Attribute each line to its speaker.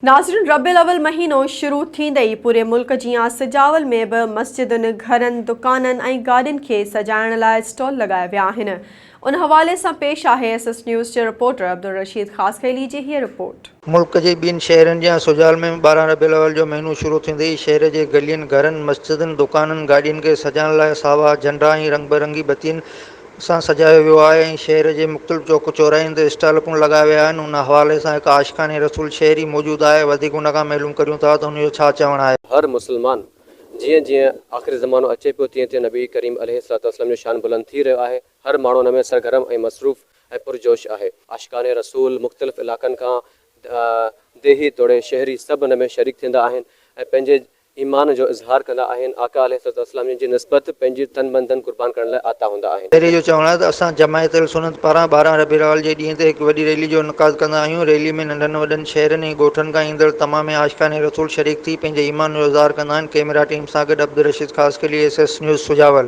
Speaker 1: ناظرين ربيع الاول مهينو شروع ٿيندي ئي پوري ملڪ جيان سجاول ۾ به مسجدن، گهرن، دڪانن ۽ گاڏين کي سجائڻ لاء اسٽال لڳايا ويا آهن. ان حوالي سان پيش آهي ايس ايس نيوز جي رپورٽر عبدالرشيد خاصخيلي جي هيء رپورٽ.
Speaker 2: ملڪ جي ٻين شهرن جيان سجاول ۾ به 12 ربيع الاول جو مهينو شروع ٿيندي ئي شهر جي گلين، گهرن، مسجدن، دڪانن، گاڏين کي سجائڻ لاء ساوا جهنڊا ۽ رنگبرنگي بتين سان سجايو ويو آهي ۽ شهر جي مختلف چوڪ چوراهين تي اسٽال پڻ لڳايا ويا آهن ان حوالي سان هڪ عاشقان رسول شهري موجود آهي وڌيڪ ان کان معلوم ڪريون ٿا ته ان جو ڇا چوڻ آهي.
Speaker 3: هر مسلمان جيئن جيئن آخري زمانو اچي پيو تيئن تيئن نبي ڪريم عليه الصلوة والسلام جو شان بلند ٿي رهيو آهي هر ماڻهو ان ۾ سرگرم ۽ مصروف ۽ پرجوش آهي. عاشقان رسول مختلف علائقن کان ديهي توڙي شهري سڀ ان ۾ شريڪ ٿيندا آهن ۽ پنهنجي ايمان جو اظهار ڪندا آهن، آقا عليه الصلوة والسلام جن جي نسبت پنهنجي تن من ڌن قربان ڪرڻ لاء آتا هوندا آهن.
Speaker 2: شهري جو چوڻ آهي ته اسان جماعت اهل سنت پاران 12 ربيع الاول جي ڏينهن تي هڪ وڏي ريلي جو انعقاد ڪندا آهيون، ريلي ۾ ننڍن وڏن شهرن ۽ ڳوٺن کان ايندڙ تمام عاشقان رسول شريڪ ٿي پنهنجي ايمان جو اظهار ڪندا آهن، ڪئميرا ٽيم سان گڏ Abdul Rasheed Khaskheli, S S news, Sujawal.